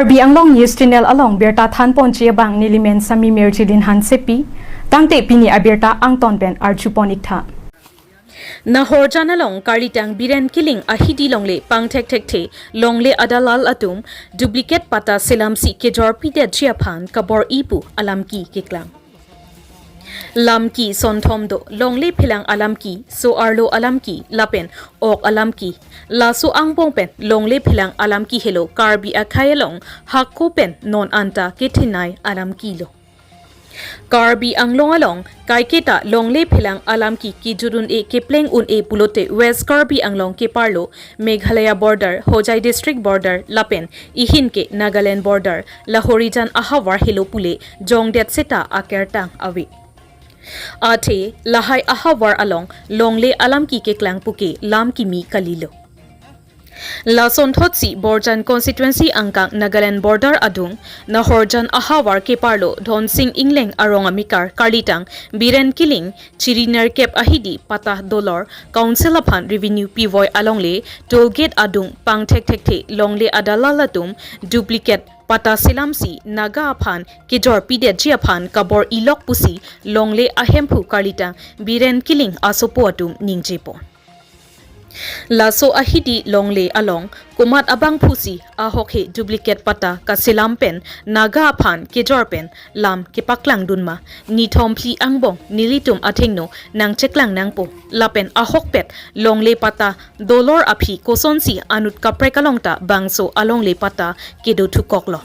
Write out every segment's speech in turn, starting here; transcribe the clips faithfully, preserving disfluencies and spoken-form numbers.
Karbi Anglong News Channel along birta thanponji abang nelimen Sami Mirjilin Hansepi, tangte pini abirta angton pen arjupon iktha. Nahorjan along karlitang Biren Killing ahidi longle pangthekthekthe longle adalal atum duplicate patta selamsi kejorpidetji aphan kabor-i pu alamki keklang. Lamki sonthom do, longle phelang alamki, so-arlo alamki, lapen ok alamki. Laso angbong pen longle phelang alamki helo Karbi akhei along hako pen non anta kethenei alamki lo. Karbi Anglong along kaiketa longle phelang alamki kejut un-e kepleng un-e pulote West Karbi Anglong keparlo Meghalaya border, Hojai district border lapen ihin ke Nagaland border, lahorijan ahavar helo pule jongdet seta akertang ave. Athe lahai ahavar along longle alamki keklang puke lam kimi kalilo. Lasonthotsi Borjan constituency angkang Nagaland border adung Nahorjan ahavar keparlo Dhonsing Engleng arong amekar karlitang Biren Killing chiri nerkep ahidi patta dolor council aphan revenue pivoi alongle toll gate adung pangthekthekthe longle adalal atum duplicate patta selamsi Naga aphan kejorpidetji aphan kabor-i lok pusi longle ahemphu karlitang Biren Killing asopo atum ningjepon. Laso ahidi longle along komat abangphusi ahok he duplicate patta kaselam pen Naga aphan kejor pen lam kepaklangdun ma, nithom phli angbong nelitum athengno nangcheklang nangpo, lapen ahokpet longle patta dolor aphi kosonsi anut kaprek along ta bangso alongle patta kedo thukoklo.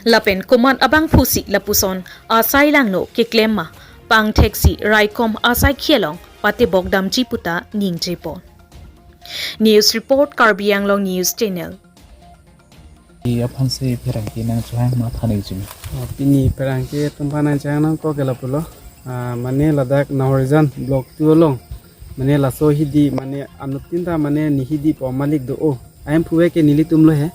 Lapen komat abangphusi lapuson asai langno keklem ma, pangtheksi raikom asaikhi along patebok damji puta ningjepon. News report, Karbi Anglong News Channel. I aphansi pherangke nangchehang ma thanei jimi. Ah, pini pherangke atum aphan nangchehang nangkok ke lapulo. Ah, mane ladak Nahorijan block two along. Mane laso hidi mane anuttin ta mane nihidi pu malik do o. Ahemphu ke nelitum lo he.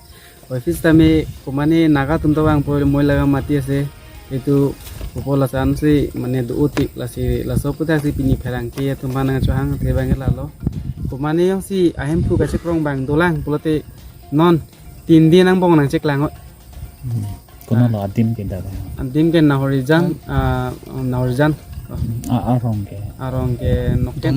Office tame ko mane Naga atum ta vangpo, moi laga mati ase. Itum pupo lason si mane do o tik lasi laso aphuthak si pini pherangke atum aphan nangchehang the bang lalo. Ko mane jongsi ahemphu kachekrong abang dolang pulote non tin din angbong nangcheklang o. Hmm. Kono lo adim ke dak? Adim ke Nahorijan, ah, Nahorijan. Ah, arong ke? Arong ke Noken. Dhon,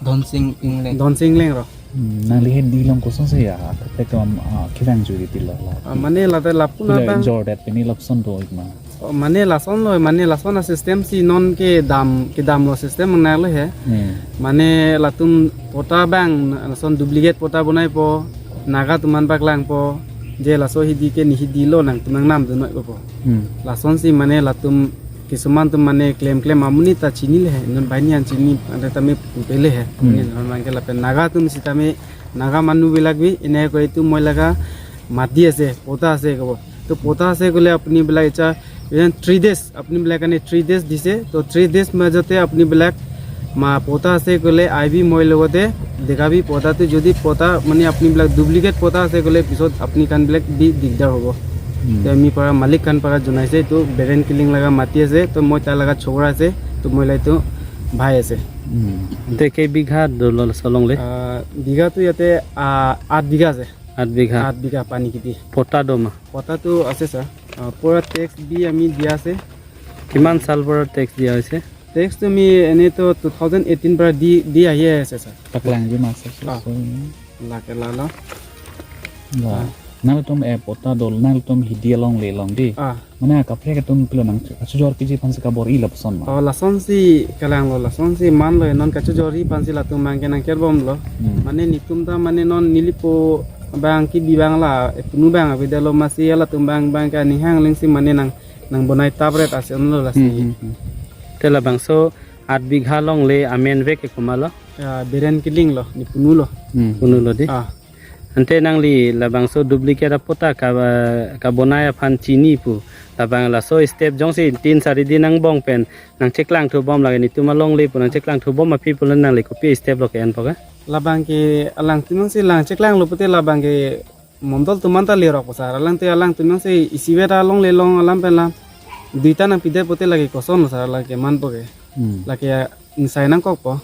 Dhonsing Engleng. Dhonsing Engleng ro. Hmm, nangli hidi along kosonsi ya, kaprek atum, ah, kevang juri tilo la. Ah, mane lata lapu pilo na bang. Jordet pini lapuson do ik ma. Oh, mane lason lo, mane lason asystem si non kedam, kedamlo system nang lo he. Hmm. Mane latum patta abang, lason duplicate patta bonaipo, Naga atum aphan paklangpo, je laso hidi ke nihidi lo nangtum nangnamdun noi po. Hmm. Lasonsi mane latum kisuman atum mane klemklem amonit ta chinile he, non banyan chini, ada tame pupele he. Hmm. Amonit non abangke lapen Naga atum sitame Naga manu bilak bi, ene ko itum moi laga mati ase, patta ase ko. To patta ase kole apni bilak icha, within three days, apni bilak kane three days dise, to three days majote apni bilak ma patta ase kole aibi moi logote dekabi patta, to jodi patta mane apni bilak duplicate patta ase kole pisot apni khan bilak bi digdar hobo. Hmm. To ami para malik khan para jonaise, to Biren Killing laga mati ase, to moi ta laga chokra ase, to moi la itum bhai ase. Hmm. Te kebigha dolo laso longle? Ah, bigha to yate, ah, aat bigha ase. Aat bigha. Aat bigha pani kheti. Patta do ma? Patta to ase, sir. Ah, pura tax bi ami dia ase. Kiman sal pura tax dia ase? Tax to ami ene to two thousand eighteen pura di, di ahi ase, sir. Paklangji ma, sir. Ah. So, lake lalo. La. Ah. Nangtum e patta dolo, nangtum hidi alongle along di. Ah. Mane kaprek atum pilo nangkachojorpiji aphansi kabor-i lapuson ma? Oh, lasonsi kalanglo, lasonsi manlo, non kachojorji aphansi latum abangke nangkerbomlo. Hmm. Mane netum ta mane non nelipo abang kebi abang la, epunu abang avedetlo, masi latum abang abangke aning hang lengsi mane nang, nang bonai tapret ase onlo lasi. Hmm, hmm, hmm. Te labangso aat bigha longle amen vek ke komatlo? Ya, Biren Killing lo, nepunu lo. Hmm. Punu lo di? Ah. Ante nangli labangso duplicate apatta ka, kabonai aphan chini pu. Labang laso step jongsi tin sari din angbong pen nangcheklangthu bom lake netum alongle pu nangcheklangthu bom aphi pulo nangli kopi step lo ke-enpo ke? Labangke alangtum jongsi nangcheklanglo pute labangke mondol atum anta lerokpo sir. Alangtum, alangtum jongsi isivet alongle along alam pen lam duita nangpidet pute lake kosonlo sir, lake manpo ke. Hmm. Lake insai nangkokpo.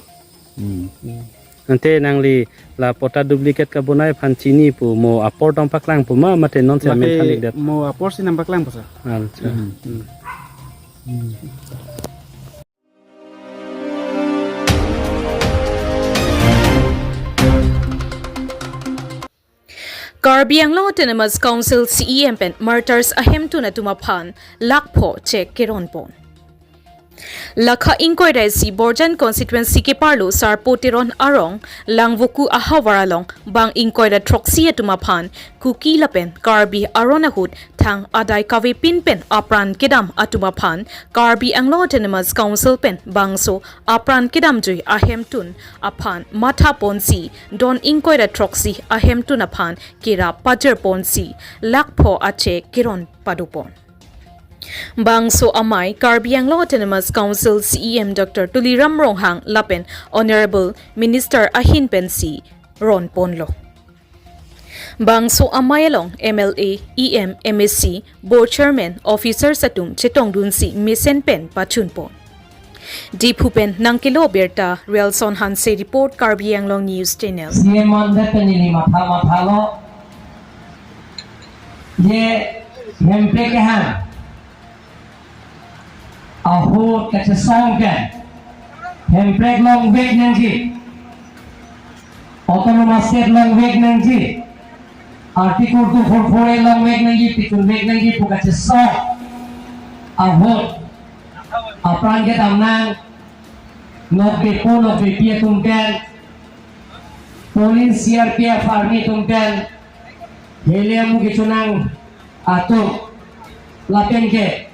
Hmm. Hmm. Ante nangli la patta duplicate kabonai aphan chini pu mo apor tong paklang pu ma mate non se amen than-ikdet? Mo apor si nangpaklangpo sir. Acha. Karbi Anglong Autonomous Council C E M pen martyrs ahemtun atum aphan lakh pho cheque keronpon. Lakha ingkoi ra isi Borjan constituency keparlo Sarpo Teron arong Langvoku ahavar along bang ingkoi ra throksi atum aphan Kuki lapen Karbi aron ahut thang adai kavepin pen apran kedam atum aphan Karbi Anglong Autonomous Council pen bangso apran kedamjui ahemtun aphan mathaponsi don ingkoi ra throksi ahemtun aphan kerap pajirponsi lakh pho acheque keron padopon. Bangso amei Karbi Anglong Autonomous Council C E M Doctor Tuliram Ronghang lapen Honorable Minister ahin pensi ronponlo. Bangso amei along M L A, E M, M A C, Board Chairman, officers atum chetongdunsi mesen pen pachunpon. Diphu pen nangkelo birta Relson Hanse report, Karbi Anglong News Channel. C E M mandet pen neli matha mathalo. Je hemprek kehang ahut kachesong pen hemprek longvek nangji, Autonomous State longvek nangji, Article two four four A longvek nangji, pichunvek nangji pu kachesong ahut apran kedam nang, nokbepo nokbepi atum pen, police, C R P F, army atum pen, heli amu kechonang atum, lapen ke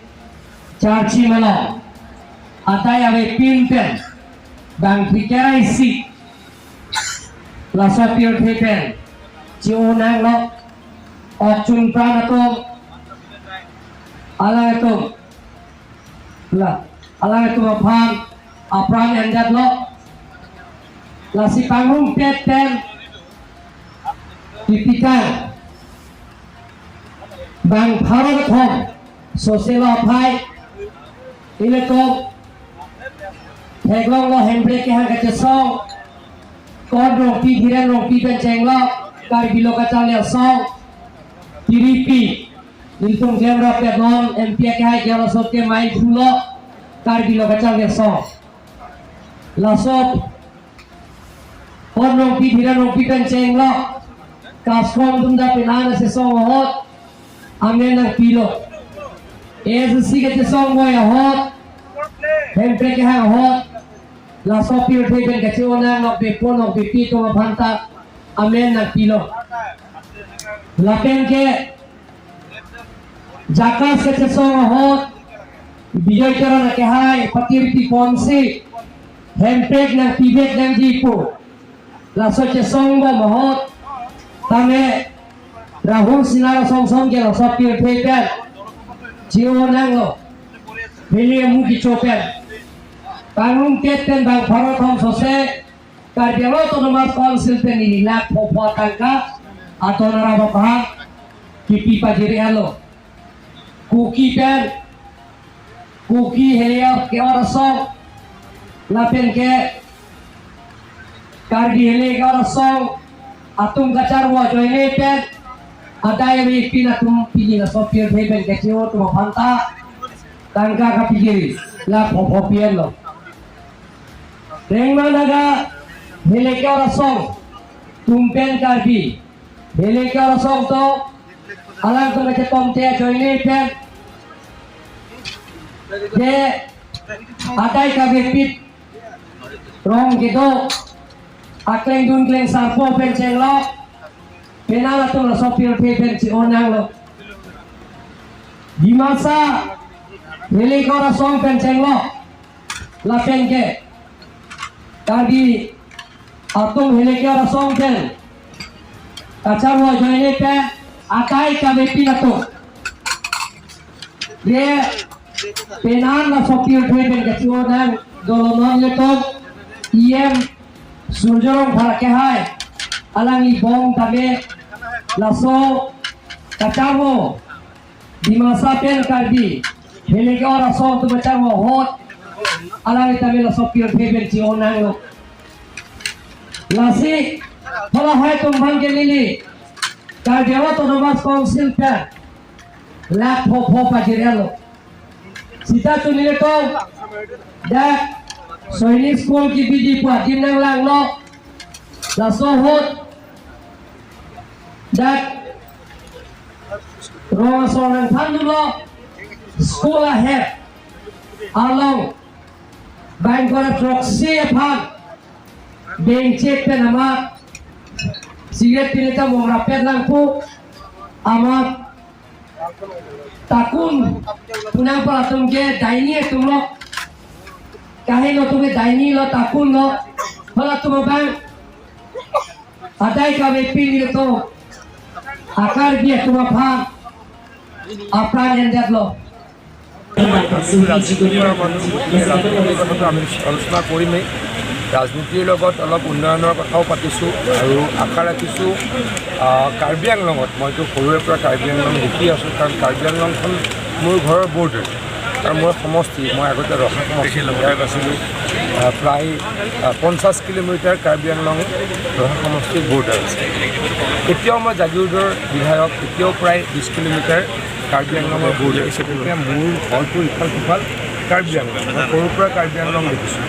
charchi malom adai avepin pen bang phlikar ra isi laso pirthe pen che-o nanglo. Ok chunpran atum, alanglitum, la alanglitum aphan apran endetlo. Lasi pangrumdet pen kipitang bang pharo kethom soselo aphai, ilitum theklonglo hemprek kehang kachesong, Kon Rongpi, Dhiren Rongpi pen chenglo, Karbi Lo Kacharli Asong, Tiripi, nelitum klemrap pen non M P akehai ke laso ke mai thulo, Karbi Lo Kacharli Asong. Laso Kon Rongpi, Dhiren Rongpi pen chenglo, CASCOM atum ta penan asesong ahut amen nangpilo. A S D C kachesong boi ahut, hemprek kehang ahut, laso pirthe pen kache-o nang nokbepo nokbepi atum aphan ta amen nangpilo. Lapen ke JACAS kachesong ahut, Bijoy Teron akehai patirpi ponsi hemprek nangpivek nangji pu laso chesong bom ahut, tame Rahul Sinha Rongsongsong ke laso pirthe pen che-o nanglo, heli amu kecho pen. Pangrumdet pen bang pharo kethom sose Karbi Anglong Autonomous Council pen neli lakh pho pho tangka adon arap aphan kipi pajir-etlo. Kuki pen, Kuki heli ke-or asong, lapen ke Karbi heli ke-or asong atum kacharvo ajoine pen adai avepin atum pini laso pirthe pen kache-o atum aphan ta tangka kapikiri lakh pho pho pi-etlo. Rengma Naga heli ke-or asong atum pen Karbi heli ke-or asong atum, alangtum kachetomte ajoine pen je adai kavepin rong kedo aklengdun kleng Sarpo pen chenglo, penan atum laso pirthe pen che-o nanglo. Dimasa heli ke-or asong pen chenglo, lapen ke Karbi atum heli ke-or asong pen kacharvo ajoine pen adai kavepin atum, je penan laso pirthe pen kache-o nang dolo, non ilitum E M Surjya Rongphar akehai, alangli bong tame laso kacharvo Dimasa pen Karbi heli ke-or asong atum kacharvo ahut, alangli tame laso pirthe pen che-o nanglo. Lasi, hala hai tumphan ke neli Karbi Anglong Autonomous Council pen lakh pho pho pajir-elo. Sita chunile to, dak Sainik School kebiji pu adim nanglanglo. Laso ahut dak rong asong nangthandunlo, school ahem along bang kora throksi aphan bengchek pen amat cigarette pini ta mongrap pet nangpo, amat takun punang pala atum ke daini atumlo, kaheno atum ke dainilo, takunlo, pala atum abang adai kave pini to akarbi atum aphan apran endetlo. ৰাজনীতিৰ পৰা মানুহ, ৰাজনীতিৰ কথাটো আমি আলোচনা কৰিমেই। ৰাজনীতিৰ লগত অলপ উন্নয়নৰ কথাও পাতিছোঁ আৰু আশা ৰাখিছোঁ, আহ, কাৰ্বি আংলঙত, মইতো সৰুৰে পৰা কাৰ্বি আংলং দেখি আছোঁ, কাৰণ কাৰ্বি আংলংখন মোৰ ঘৰৰ বৰ্ডাৰ আৰু মোৰ সমষ্টি। মই আগতে ৰহা সমষ্টিৰ বিধায়ক আছিলোঁ। আহ, প্ৰায়, আহ, পঞ্চাছ কিলোমিটাৰ কাৰ্বি আংলং ৰহা সমষ্টিৰ বৰ্ডাৰ আছে। এতিয়াও মই জাগিৰোডৰ বিধায়ক, এতিয়াও প্ৰায় বিছ কিলোমিটাৰ কাৰ্বি আংলঙৰ বৰ্ডাৰ। গতিকে মোৰ ঘৰটো ইফাল সিফাল কাৰ্বি আংলং। মই সৰুৰ পৰা কাৰ্বি আংলং দেখিছোঁ,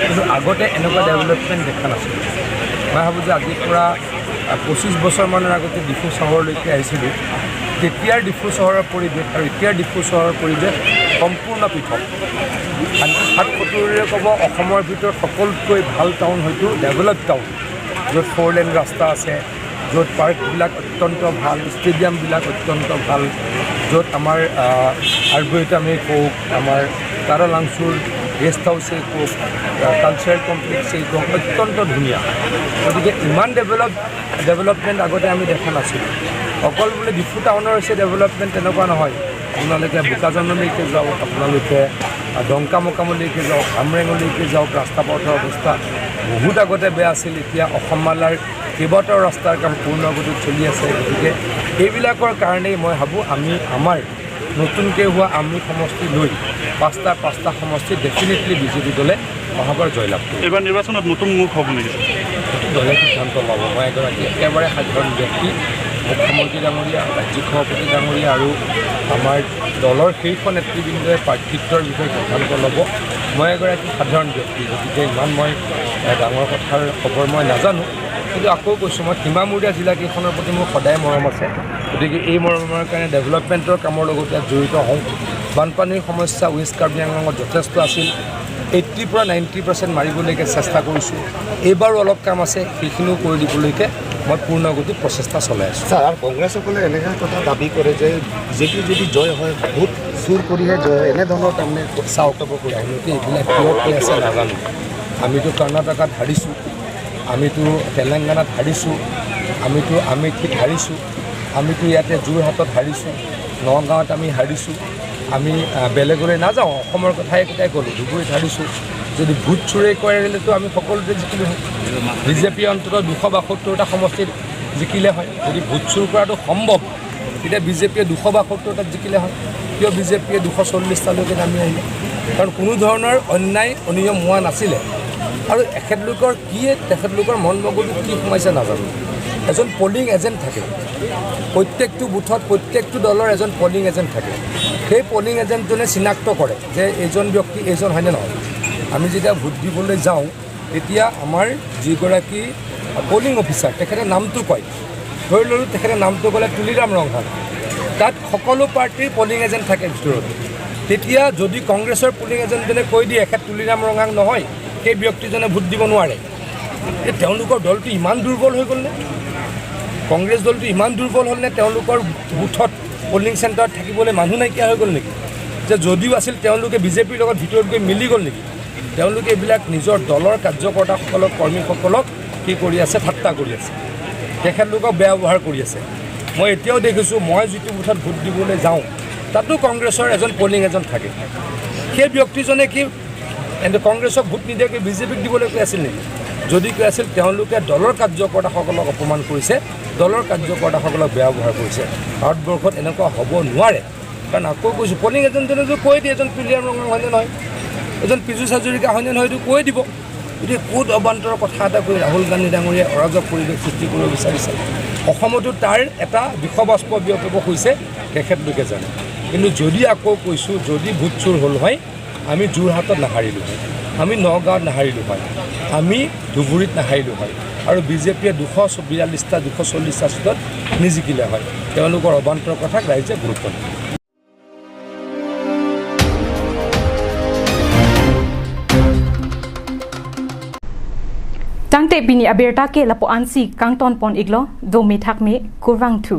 কিন্তু আগতে এনেকুৱা ডেভেলপমেণ্ট দেখা নাছিলোঁ। মই ভাবোঁ যে আজিৰ পৰা, আহ, পঁচিছ বছৰমানৰ আগতে ডিফু চহৰলৈকে আহিছিলোঁ, তেতিয়াৰ ডিফু চহৰৰ পৰিৱেশ আৰু এতিয়াৰ ডিফু চহৰৰ পৰিৱেশ সম্পূৰ্ণ পৃথক। আনকি সাত সত্তৰৰে ক'ব, অসমৰ ভিতৰত সকলোতকৈ ভাল টাউন হয়তো ডেভেলপ টাউন, য'ত ফ'ৰ লেন ৰাস্তা আছে, য'ত পাৰ্কবিলাক অত্যন্ত ভাল, ষ্টেডিয়ামবিলাক অত্যন্ত ভাল, য'ত আমাৰ, আহ, আৰ্বৰিটামেই কওক, আমাৰ তাৰালাংচুৰ গেষ্ট হাউচেই কওক, আহ, কালচাৰেল কমপ্লেক্সেই কওক, অত্যন্ত ধুনীয়া। গতিকে ইমান ডেভেলপ, ডেভেলপমেণ্ট আগতে আমি দেখা নাছিলোঁ। অকল বোলে ডিফু টাউনৰ হৈছে ডেভেলপমেণ্ট, তেনেকুৱা নহয়। আপোনালোকে বোকাজানলৈকে যাওক, আপোনালোকে, আহ, ডংকা মোকামলৈকে যাওক, আমৰেঙলৈকে যাওক, ৰাস্তা পথৰ অৱস্থা বহুত আগতে বেয়া আছিল। এতিয়া অসম মালাৰ কেইবাটাও ৰাস্তাৰ কাম পূৰ্ণ গতিত চলি আছে। গতিকে এইবিলাকৰ কাৰণেই মই ভাবোঁ আমি আমাৰ নতুনকৈ হোৱা আমৰি সমষ্টি লৈ পাঁচটা পাঁচটা সমষ্টি ডেফিনেটলি বিজেপি দলে অহাবাৰ জয়লাভ কৰিব। এইবাৰ নিৰ্বাচনত নতুন মুখ হ'ব নেকি? সেইটো দলে সিদ্ধান্ত ল'ব। মই এগৰাকী একেবাৰে সাধাৰণ ব্যক্তি। মুখ্যমন্ত্ৰী ডাঙৰীয়া, ৰাজ্যিক সভাপতি ডাঙৰীয়া আৰু আমাৰ দলৰ শীৰ্ষ নেতৃবৃন্দই প্ৰাৰ্থিত্বৰ বিষয়ে সিদ্ধান্ত ল'ব। মই এগৰাকী সাধাৰণ ব্যক্তি, গতিকে ইমান মই, এ, ডাঙৰ কথাৰ খবৰ মই নাজানো। কিন্তু আকৌ কৈছোঁ, মই সীমামূৰীয়া জিলাকেইখনৰ প্ৰতি মোৰ সদায় মৰম আছে। গতিকে এই মৰমৰ কাৰণে ডেভেলপমেণ্টৰ কামৰ লগত ইয়াত জড়িত হওঁ। বানপানীৰ সমস্যা ৱেষ্ট কাৰ্বি আংলঙত যথেষ্ট আছিল। এইট্টিৰ পৰা নাইণ্টি পাৰ্চেণ্ট মাৰিবলৈকে চেষ্টা কৰিছোঁ। এইবাৰো অলপ কাম আছে, সেইখিনিও কৰি দিবলৈকে মই পূৰ্ণ গতিত প্ৰচেষ্টা চলাই আছোঁ। ছাৰ, আৰু কংগ্ৰেছসকলে এনেকুৱা কথা দাবী কৰে যে বিজেপি যদি জয় হয়, ভোট চুৰ কৰিহে জয় হয়, এনেধৰণৰ তাৰমানে চাওক, তেওঁলোকে এইবিলাক কিয় কৈ আছে নাজানো। আমিতো কৰ্ণাটকাত হাৰিছোঁ, আমিতো তেলেংগানাত হাৰিছোঁ, আমিতো আমেথিত হাৰিছোঁ, আমিতো ইয়াতে যোৰহাটত হাৰিছোঁ, নগাঁৱত আমি হাৰিছোঁ। আমি, আহ, বেলেগলৈ নাযাওঁ, অসমৰ কথা একেটাই ক'লোঁ, ধুবুৰীত হাৰিছোঁ। যদি ভোট চুৰে কৰিলেতো আমি সকলোতে জিকিলোঁ হয়। বিজেপিয়ে অন্ততঃ দুশ বাসত্তৰটা সমষ্টিত জিকিলে হয়। যদি ভোট চুৰ কৰাটো সম্ভৱ, তেতিয়া বিজেপিয়ে দুশ বাসত্তৰটাত জিকিলে হয়। কিয় বিজেপিয়ে দুশ চল্লিছটালৈকে নামি আহিলে? কাৰণ কোনো ধৰণৰ অন্যায় অনিয়ম হোৱা নাছিলে। আৰু এখেতলোকৰ কি, তেখেতলোকৰ মন মগজুত কি সোমাইছে নাজানো। এজন পলিং এজেণ্ট থাকে, প্ৰত্যেকটো বুথত প্ৰত্যেকটো দলৰ এজন পলিং এজেণ্ট থাকে। সেই পলিং এজেণ্টজনে চিনাক্ত কৰে যে এইজন ব্যক্তি এইজন হয়নে নহয়। আমি যেতিয়া ভোট দিবলৈ যাওঁ, তেতিয়া আমাৰ যিগৰাকী পলিং অফিচাৰ, তেখেতে নামটো কয়। ধৰি ল'লোঁ, তেখেতে নামটো ক'লে তুলিৰাম ৰংহাং। তাত সকলো পাৰ্টিৰ পলিং এজেণ্ট থাকে ভিতৰত। তেতিয়া যদি কংগ্ৰেছৰ পলিং এজেণ্টজনে কৈ দিয়ে এখেত তুলিৰাম ৰংহাং নহয়, সেই ব্যক্তিজনে ভোট দিব নোৱাৰে। যে তেওঁলোকৰ দলটো ইমান দুৰ্বল হৈ গ'লনে? কংগ্ৰেছ দলটো ইমান দুৰ্বল হ'লনে? তেওঁলোকৰ বুথত, পলিং চেণ্টাৰত থাকিবলৈ মানুহ নাইকিয়া হৈ গ'ল নেকি? যে যদিও আছিল, তেওঁলোকে বিজেপিৰ লগত ভিতৰত গৈ মিলি গ'ল নেকি? তেওঁলোকে এইবিলাক নিজৰ দলৰ কাৰ্যকৰ্তাসকলক, কৰ্মীসকলক কি কৰি আছে? ঠাট্টা কৰি আছে, তেখেতলোকক বেয়া ব্যৱহাৰ কৰি আছে। মই এতিয়াও দেখিছোঁ, মই যিটো বুথত ভোট দিবলৈ যাওঁ, তাতো কংগ্ৰেছৰ এজন পলিং এজেণ্ট থাকে। সেই ব্যক্তিজনে কি এনে কংগ্ৰেছক ভোট নিদিয়াকৈ বিজেপিক দিবলৈ কৈ আছিল নেকি? যদি কৈ আছিল, তেওঁলোকে দলৰ কাৰ্যকৰ্তাসকলক অপমান কৰিছে, দলৰ কাৰ্যকৰ্তাসকলক বেয়া ব্যৱহাৰ কৰিছে। ভাৰতবৰ্ষত এনেকুৱা হ'ব নোৱাৰে। কাৰণ আকৌ কৈছোঁ, পলিং এজেণ্টজনেতো কৈ দিয়ে, এজন তুলিৰাম ৰংহাং হয়নে নহয়, এজন পীযুষ হাজৰিকা হয়নে নহয়, এইটো কৈ দিব। গতিকে ক'ত অবান্তৰ কথা এটা কৈ ৰাহুল গান্ধী ডাঙৰীয়াই অৰাজক পৰিৱেশ সৃষ্টি কৰিব বিচাৰিছে? অসমতো তাৰ এটা বিষবাষ্প বিয়পিব হৈছে, তেখেতলোকে জানে। কিন্তু যদি আকৌ কৈছোঁ, যদি ভোট চুৰ হ'ল হয়, আমি যোৰহাটত নাহাৰিলোঁ হয়, আমি নগাঁৱত নাহাৰিলোঁ হয়, আমি ধুবুৰীত নাহাৰিলোঁ হয়, আৰু বিজেপিয়ে দুশ বিয়াল্লিছটা, দুশ চল্লিছটা চিটত নিজিকিলে হয়। তেওঁলোকৰ অবান্তৰ কথাক ৰাইজে গুৰুত্ব নিদিয়ে। Tangte pini abirta ke lapu-ansi kangton pon iklo, dome thakme, kurvangthu.